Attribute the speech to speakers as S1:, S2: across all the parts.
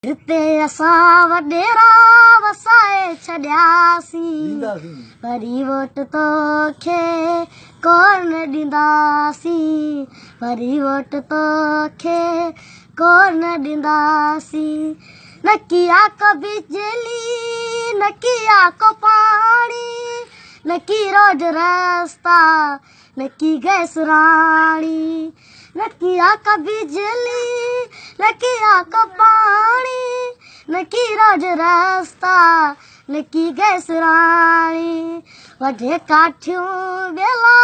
S1: هتي اسان وڏيرا وسائي ڇڏياسين، وري ووٽ توکي ڪونه ڏينداسين، وري ووٽ توکي ڪونه ڏينداسين. نڪي آ ڪو بجلي، نڪي آ ڪو پاڻي، نڪي روڊ رستا، نڪي گئس راڻي. نڪي آ ڪا بجلي، نڪي آ ڪو پاڻي، نڪي روڊ رستا، نڪي گئس راڻي. وڍي ڪاٺيون ٻيلا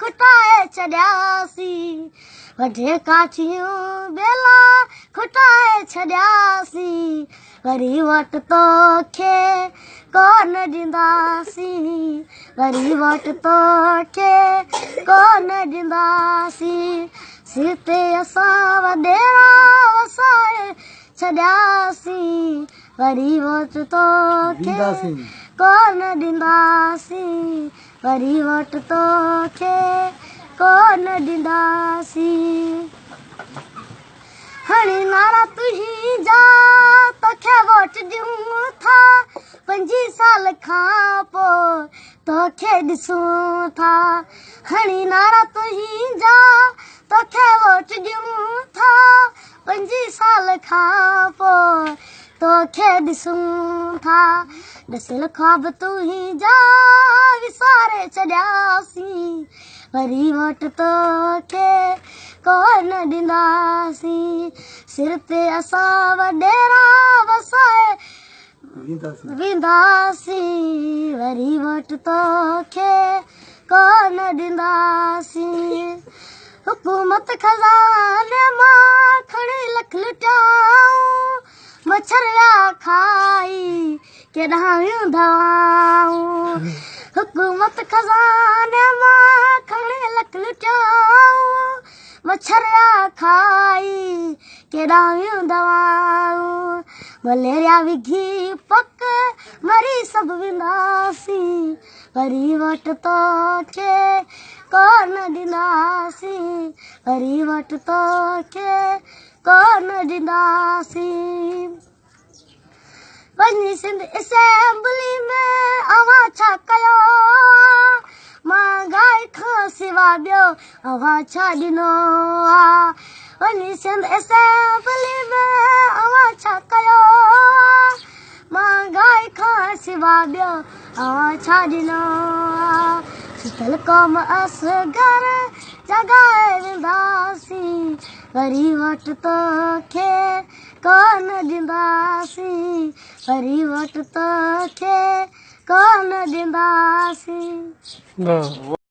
S1: کٽائي ڇڏياسين، وڍي ڪاٺيون ٻيلا کٽائي ڇڏياسين، وري ووٽ توکي ڪونه ڏينداسين، وري ووٽ توکي ڪونه ڏينداسين. سر تي اسان وڏيرا وسائي ڇڏياسين، وري ووٽ توکي ڪونه ڏينداسين، وري ووٽ توکي ڪونه ڏينداسين. هڻي نعرا تنهنجا توکي ووٽ ڏيون ٿا، پنجين سال کان پوء توکي ڏسون ٿا. هڻي نعرا تنهنجا توکي ووٽ ڏيون ٿا، پنجين سال کان پوء توکي ڏسون ٿا. ڏسيل خواب تنهنجا وساري ڇڏياسين، وري ووٽ توکي ڪونه ڏينداسين. سر تي اسان وڏيرا وسائي وينداسين، وري ووٽ توکي ڪونه ڏينداسين. حڪومت خزاني مان کڻي لک لٽيائون، مڇر ويا کائي ڪيڏانهن ويون دوائون. حڪومت خزاني مان کڻي لک لٽيائون، مڇر ويا کائي ڪيڏانهن ويون دوائون. مليريا وگهي پڪ مري سڀ وينداسين، وري ووٽ توکي ڪونه ڏينداسين، وري ووٽ توکي ڪونه ڏينداسين. وڃي سنڌ اسيمبلي ۾ اوهان ڇا ڪيو آ؟ مهانگائي کان سوا ٻيو اوهان ڇا ڏنو آ؟ وڃي سنڌ اسيمبلي ۾ اوهان ڇا ڪيو آ؟ مهانگائي کان سوا ٻيو اوهان ڇا ڏنو آ؟ ستل قوم اصغر جڳائي وينداسين، وري ووٽ توکي ڪونه ڏينداسين، وري ووٽ توکي ڪونه ڏينداسين.
S2: واھ.